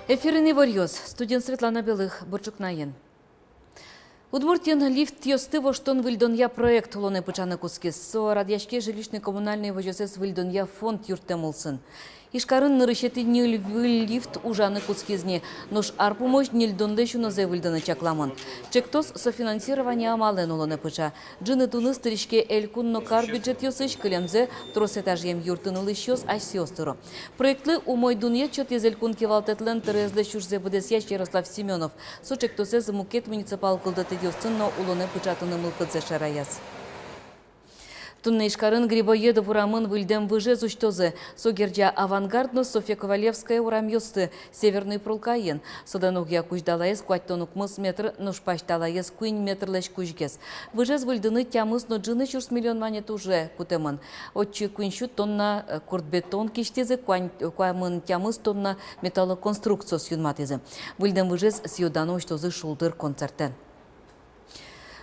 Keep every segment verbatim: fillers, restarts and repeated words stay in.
Эфирын иворъёс, студиын Светлана Белых. Бур ӵукнаен. Удмуртиын лифтъёсты воштон-выльдонъя проект улонэ пыӵаны кутскиз. Со радъяське жилищно-коммунальной возёсэз выльдонъя фонд юрттэм улсын. Ижкарын нырысетӥ ньыль выль лифт ужаны кутскиз ни, нош ар пумозь ньыльдонлэсь унозэ выльдыны чакламын. Ӵектос софинансирование амалэн улонэ пыӵа. Ӝыны туныз тыриське элькун но кар бюджетъёсысь, кылемзэ трос этажъем юртын улӥсьёс асьсэос тыро. Проектлы умой дунъет сётӥз элькун кивалтэтлэн тӧроезлэсь ужзэ быдэсъясь Ярослав Семёнов. Со ӵектосэз мукет муниципал кылдытэтъёсын но улонэ пыӵатыны мылкыдзэ шараяз. Туннэ Ижкарын Грибоедов урамын выльдэм выжез усьтозы. Со герӟа Авангард но Софья Ковалевская урамъёсты, Северный пролкаен. Солэн огъя кузьдалаез куатьтон укмыс метр, нош пасьталаез куинь метрлэсь кузьгес. Выжез выльдыны тямыс но ӝыны сюрс миллион манет уже кутэмын. Отчы куинь сю тонна, э, куртбетон кисьтӥзы, куань-, куамын тямыс тонна металлоконструкциос юнматӥзы. Выльдэм выжез сӥё-дано усьтозы шулдыр концертэн.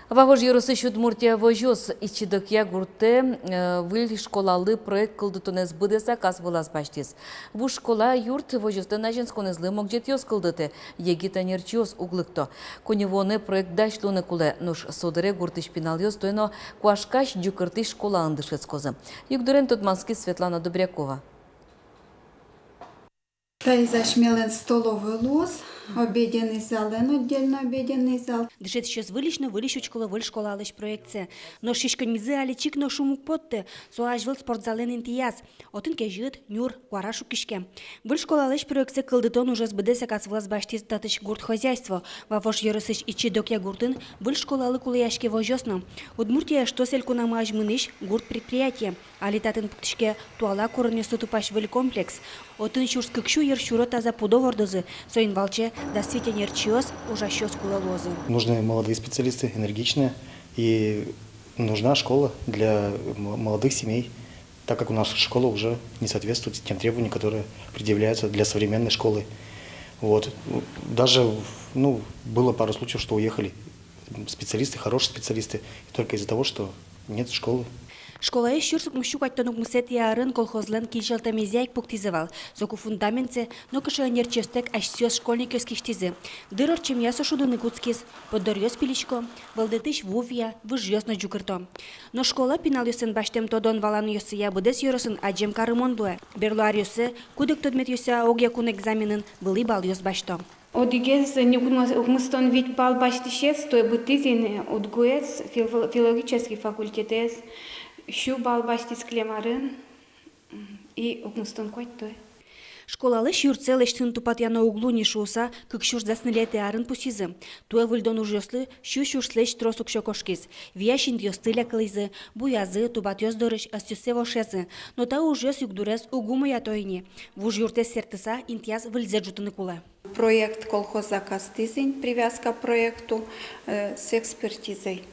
Вавож ёросысь «Удмуртия» возёс Ичи-Докъя гуртэ, э, выль школалы проект кылдытонэз быдэсак ас вылаз басьтӥз. Вуж школа юрт возёслэн азинсконэзлы могӟетъёс кылдытэ, егит ӧнерчиос уг лыкто. Коньывуонэ проект дась луыны кулэ, нош со дыре гуртысь пиналъёс туэ но куашкась, ӟукыртӥсь школаын дышетскозы. Югдурен тодматскиз Светлана Добрякова. Таиз асьмелэн столовой луоз, обеденный залэн, отдельно обеденный зал. Дышетӥсьёс выльысь но выльысь учкыло выль школалэсь проектсэ. Нош сиськоннизы али чик но шум уг потты, со азьвыл спортзалэн интыяз. Отын кезьыт, нюр, куара шуккиське. Выль школалэсь проектсэ кылдытон ужез быдэсак ас вылаз басьтӥз татысь гурт хозяйство. Вавож ёросысь Ичи-Докъя гуртын выль школалы кулэяське возёс но. «Удмуртия» эштос элькунамы азьмынӥсь гурт предприятие. Али татын пуктӥське туала куронъёслы тупась выль комплекс. Отын сюрс кык сю йыр сюро таза пудо вордозы, соин валче дас вить ӧнерчиос, ужасьёс кулэ луозы. Нужны молодые специалисты, энергичные, и нужна школа для м-, молодых семей, так как у нас школа уже не соответствует тем требованиям, которые предъявляются для современной школы. Вот. Даже, ну, было пару случаев, что уехали специалисты, хорошие специалисты, и только из-за того, что нет школы. Школаез сюрс укмыс сю куатьтон укмысэтӥ арын колхозлэн кизьылтэмезъя ик пуктӥзы вал. Соку фундаментсэ нокыӵе ӧнерчиостэк асьсэос школьникъёс кисьтӥзы. Дыр ортчемъя со шудыны кутскиз. Поддоръёс пилисько, вӧлдэтысь ву вия, выжъёс но ӟукырто. Но школа пиналъёслэн басьтэм тодон-валанъёссы я быдэс ёросын адӟем карымон луэ. Берло аръёсы куд-ог тодметъёсъя огъякун экзаменын вылӥ балъёс басьто. Одӥгез ньыль укмыс-, укмыстон вить балл басьтӥсез туэ быдтӥз ини УдГУэз, фил-, филологический факультетэз, сю балл басьтӥз кылем арын, м, и укмыстон куать туэ. Школалэсь юртсэ лэсьтыны тупатъяно уг луы ни шуыса, кык сюрс дас ньылетӥ арын пусйизы. Туэ выльдон ужъёслы сю сюрслэсь трос уксё кошкиз. Виясь интыосты лякылӥзы, буязы, тубатъёс дорысь ӧсъёссэ вошъязы. Но та ужъёс югдурез уг умоято ини. Вуж юртэз сэрттыса, интыяз выльзэ ӝутыны кулэ. Проект колхоз заказтӥз ини, привязка проекту, э, с экспертизой.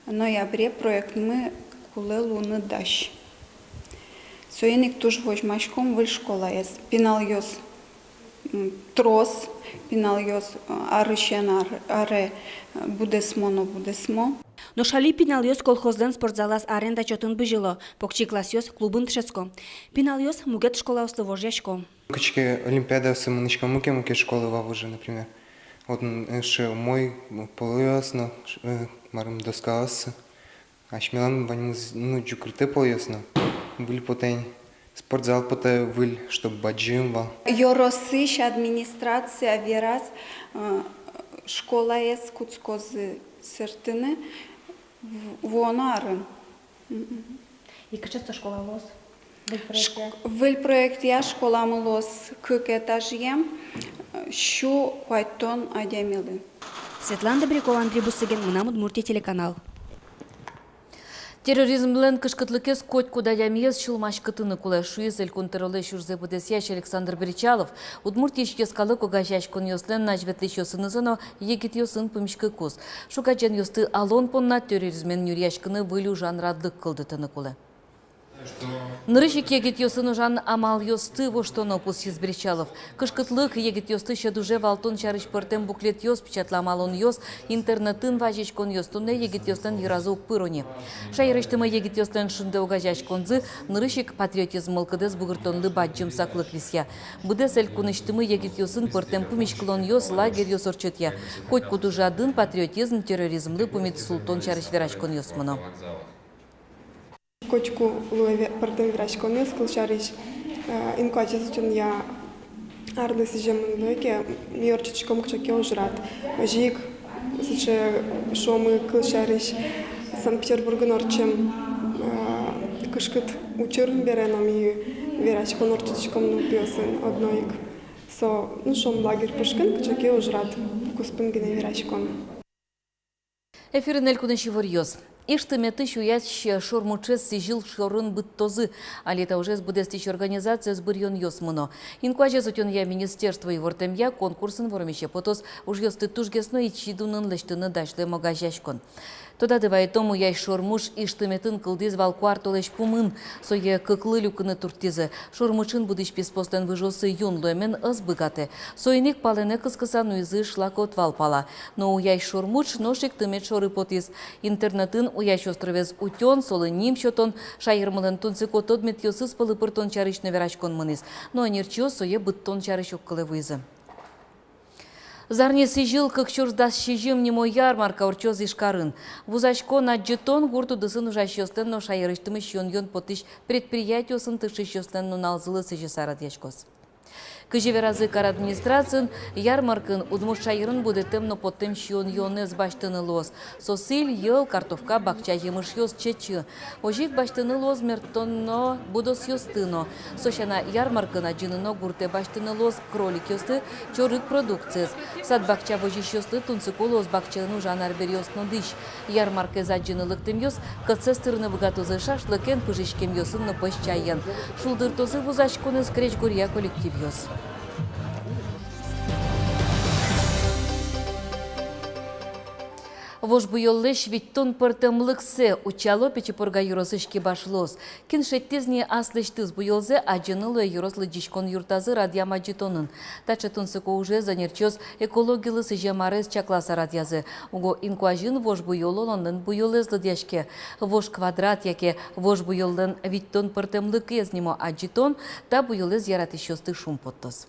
Ноябре проектмы кулэ луыны дась. Соин ик туж возьмаськом выль школаез. Пиналъёс, м, трос, пиналъёс, э, арысен ар-, аре, э, будэтмо но будэтмо. Нош али пиналъёс колхозлэн спортзалаз аренда чотын бызьыло, покчи классъёс клубын дышетско. Пиналъёс мукет школаослы вожъясько. Кыӵе ке олимпиадаосы мынӥськом ке мукет школае, Вавоже, например. Отын, э, эшшо умой, ну, полоос но, э, марым, доскаос. Асьмелэн ваньмыз, ну, ӟукыртэ полоос но. Выль потэ ини, спортзал потэ выль, чтоб бадӟым вал. Ёросысь администрация вераз, э, школаез кутскозы сэрттыны в-, вуоно арын. Мгм. И кыӵе со школа луоз? Выль проектъя. Шк-, выль проектъя школамы луоз кык этажъем, сю куатьтон адямилы. Светлана Добрякова, Андрей Бусыгин, «Мынам Удмуртие» телеканал. Терроризмлэн кышкытлыкез котькуд адямиез сюлмаськытыны кулэ, шуиз Элькун тӧролэсь ужзэ быдэсъясь Александр Бречалов. Удмуртиысь йӧскалык огазеяськонъёслэн азьветлӥсьёсынызы но егитъёсын пумиськыкуз. Шуг-секытъёсты алон понна терроризмен нюръяськыны выль ужан радлык кылдытыны кулэ. Нырысь ик егитъёсын ужан амалъёсты воштоно, пусйиз Бречалов. Кышкытлык — егитъёсты сьӧд уже валтон сярысь пӧртэм буклетъёс, печатламалонъёс, интернетын вазиськонъёс. Туннэ егитъёслэн йыразы уг пыро ни. Шаерысьтымы егитъёслэн «Шунды» огазеяськонзы нырысь ик патриотизм мылкыдэз бугыртонлы бадӟым саклык висъя. Быдэс элькунысьтымы егитъёсын пӧртэм пумиськылонъёс, лагерьёс ортчытъя. Котькуд ужрадын патриотизм, терроризмлы пумит султон сярысь вераськонъёс мыно. Котьку луэ ве-, пӧртэм вераськонъёс, кылсярысь, э, инкуазез утёнъя арлы сӥземын луэ ке, ми ортчытӥськом кыӵе ке ужрад. Озьы ик сыӵе, шуомы, кылсярысь, Санкт-Петербургын ортчем, э, кышкыт учыр бере но ми вераськон ортчытӥськом нылпиосын одно ик. Со, ну, шуом, лагерь пушкын кыӵе ке ужрад куспын гинэ вераськон. Эфирын элькунысь иворъёс. Иж тыметысь уясь шормуӵез сӥзьыл шорын быдтозы. Али та ужез быдэстӥсь организациос быръёнъёс мыно. Инкуазез утёнъя министерство ивортэмъя, конкурсын вормисе потоз ужъёсты тужгес но ичи дунын лэсьтыны дась луэм огазеяськон. Тодады вайытом, уясь шормуӵ иж тыметын кылдӥз вал куартолэзь пумын. Сое кыклы люкыны турттӥзы. Шормуӵын будӥсь писпуослэн выжыоссы юн луэмен ӧз быгатэ. Соин ик палэнэ кыскыса нуизы шлакоотвал пала. Но уясь шормуӵ нош ик тымет шоры потӥз. Интернетын уясь островез утён, солы ним сётон, шаермылэн тунсыко тодметъёсыз пӧлы пыртон сярысь но вераськон мынӥз. Но ӧнерчиос сое быдтон сярысь огкылэ вуизы. «Зарни сӥзьыл кык сюрс дас сизьым» нимо ярмарка ортчоз Ижкарын. Вузаськон, адӟытон, гурт удысын ужасьёслэн но шаерысьтымы сиён-юон поттӥсь предприятиосын тыршисьёслэн нуналзылы сӥзьыса радъяськоз. Кызьы веразы кар администрациын, ярмаркаын удмурт шаерын будэтэм но поттэм сиён-юонэз басьтыны луоз. Со сӥль, йӧл, картовка, бакча емышъёс, чечы. Озьы ик басьтыны луоз мертоно будосъёсты но. Со сяна, ярмаркаын адӟыны но гуртэ басьтыны луоз кроликъёсты, чорыг продукциез. Сад-бакча возисьёслы тунсыко луоз бакчаын ужан арбериос но дӥсь. Ярмаркаез адӟыны лыктэмъёс кӧтсэс тырыны быгатозы шашлыкен, пыжиськемъёсын но пӧсь чаен. Шулдыртозы вузаськонэз крезьгуръя коллективъёс. Вож буёллэсь витьтон пӧртэмлыксэ утчало Пичи Пурга ёросысь кибашлыос. Кин шедьтӥз ни аслэсьтыз буёлзэ, адӟыны луэ ёрос лыдӟиськон юртазы радъям адӟытонын. Таӵе тунсыко ужез ӧнерчиос экологилы сӥзем арез чакласа радъязы. Уго инкуазьын вож буёл улонлэн буёлэз лыдъяське. «Вож квадрат» яке «Вож буёллэн витьтон пӧртэмлыкез» нимо адӟытон та буёлэз яратӥсьёсты шумпоттоз.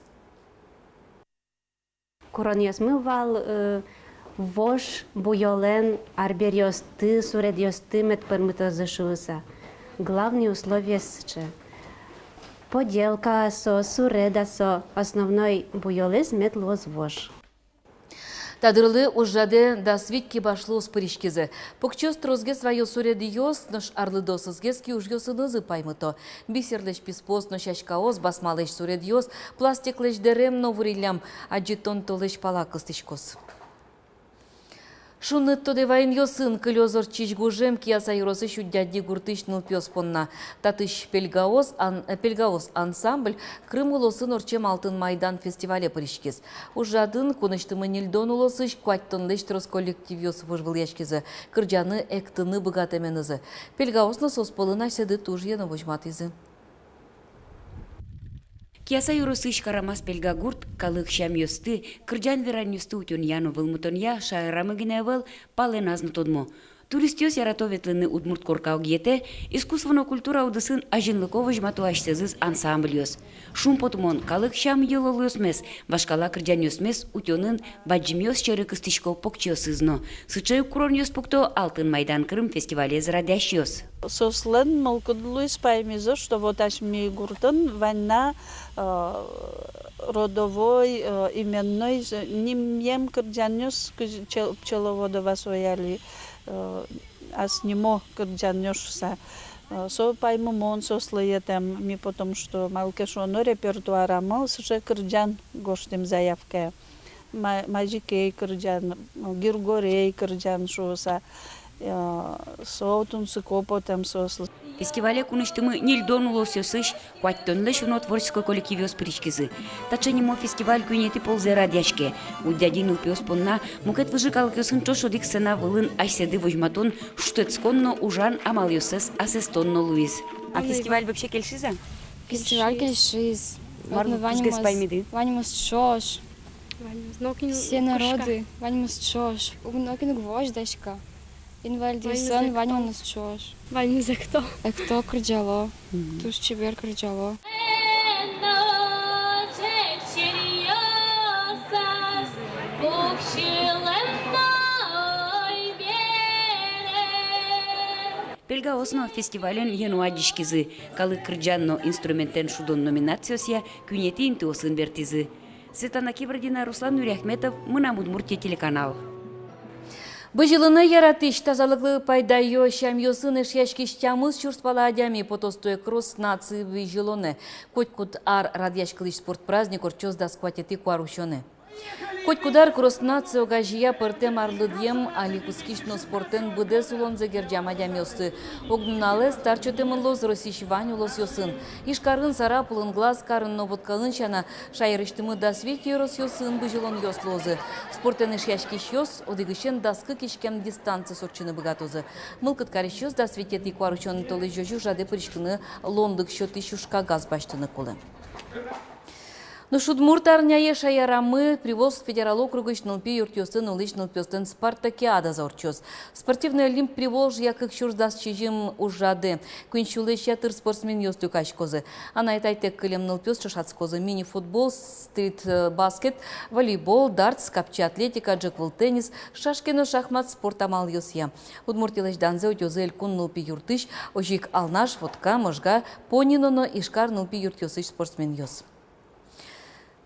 Куронъёсмы вал, э, вож буёлэн арбериосты, суредъёсты мед пӧрмытозы шуыса. Главный условиез сыӵе. Поделка-а со, суред-а со, основной буёлэз мед луоз вож. Та дырлы ужрадэ дас вить кибашлыос пыриськизы. Покчиос тросгес ваё суредъёс, нош арлыдоосызгес киужъёсынызы паймыто. Бисерлэсь писпуос но сяськаос, басмалэсь суредъёс, пластиклэсь дэрем но вуриллям адӟытон толэзь пала кыстӥськоз. Шуныт тодэ ваёнъёсын кылёз ортчись гужем Кияса ёросысь Удьяди гуртысь нылпиос понна. Татысь «Пельгаос» ан-, э, «Пельгаос» ансамбль Крым улосын ортчем «Алтын майдан» фестивале пыриськиз. Ужрадын кунысьтымы ньыльдон улосысь куатьтонлэсь трос коллективъёс вожвылъяськизы, кырӟаны, эктыны быгатэменызы. «Пельгаос» но соос пӧлын асьсэды тужъе но возьматӥзы. Кияса ёросысь Карамас-Пельга гурт калык сямъёсты, кырӟан-веранъёсты утёнъя но вӧлмытонъя шаерамы гинэ ӧвӧл, палэназ но тодмо. Туристъёс ярато ветлыны удмурт корка огъетэ, искусство но культура удысын азинлыко возьмато асьсэзыз ансамбльёс. Шумпотымон, калык сям-йылолъёсмес, вашкала кырӟанъёсмес утёнын бадӟымъёс сьӧры кыстӥсько покчиосыз но. Сыӵе ик куронъёс пукто «Алтын майдан Крым» фестивалез радъясьёс. Соослэн мылкыд луиз, паймизы, что вот асьме гуртын вань на, э, родовой, э, именной, э, нимъем кырӟанъёс, кызьы пчел-, пчеловодова со али, э, ас нимо кырӟанъёс шуыса. Э, со паймымон соослы йӧтэм, ми потому что, малы ке шуоно, репертуарамы сыӵе кырӟан гожтӥм заявкае. Ма-, Мазикей кырӟан, Григорей кырӟан шуыса, э, со тунсыко потэм соослы. Фестивале кунысьтымы ньыльдон улосъёсысь куатьтонлэсь уно творческой коллективъёс пыриськизы. Таӵе нимо фестиваль куинетӥ ползэ радъяське. Удьяди нылпиос понна мукет выжы калыкъёсын ӵош одӥг сцена вылын асьсэды возьматон, шутэтскон но ужан амалъёссэс асэстон но луиз. А фестиваль вообще кельшиз-а? Фестиваль кельшиз. Мар ваньмыз паймиды? Ваньмыз ӵош. Все народы, ваньмыз ӵош. Уг нокин уг возь, дась ка. Инвалидъёсын ваньмыз ӵош. Ваньмыз экто. Экто, кырӟало. Туж чебер кырӟало. Пельгаос но фестивален йӧно адӟиськизы. Калык кырӟан но инструментэн шудон номинациосъя куинетӥ интыосын бертӥзы. Светлана Кибардина, Руслан Нуриахметов, «Мынам Удмуртие» телеканал. Бызьылыны яратӥсь, тазалыклы пайдаё сямъёсын эшъяськись тямыс сюрс пала адями потоз туэ «Кросс наций» бызьылонэ. Котькуд ар радъяськылӥсь спорт праздник ортчоз дас куатетӥ куарусёнэ. Котькуд ар «Кросс наций» огазея пӧртэм арлыдъем, али кутскись но спортэн быдэс улонзэ герӟам адямиосты. Огнуналэ старт сётэмын луоз Россиысь вань улосъёсын. Ижкарын, Сарапулын, Глаз карын но Воткаын сяна, шаерысьтымы дас вить ёросъёсын бызьылонъёс луозы. Спортэн эшъяськисьёс одӥгысен дас кык иськем дистанциос ортчыны быгатозы. Мылкыд карисьёс дас витетӥ куарусён толэзёзь ужрадэ пыриськыны луонлык сётӥсь ужкагаз басьтыны кулэ. Нош удмурт арняе шаерамы Приволжск федерал округысь нылпи юртъёсын улӥсь нылпиослэн спартакиадазы ортчоз. «Спортивный Олимп Приволжья» кык сюрс дас сизьым ужрадэ куинь сюлэсь ятыр спортсменъёс люкаськозы. Анай-атайтэк кылем нылпиос ӵошатскозы мини-футбол, стрит-баскет, волейбол, дартс, капчи атлетика, ӝӧк выл теннис, шашки но шахмат спорт амалъёсъя. Удмуртилэсь данзэ утёзы элькун нылпи юртысь, озьы ик Алнаш, Вотка, Можга, Понино но Ижкар нылпи юртъёсысь спортсменъёс.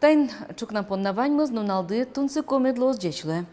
Таин ӵукна понна ваньмыз. Нуналды тунсыко мед луоз. Ӟеч луэ.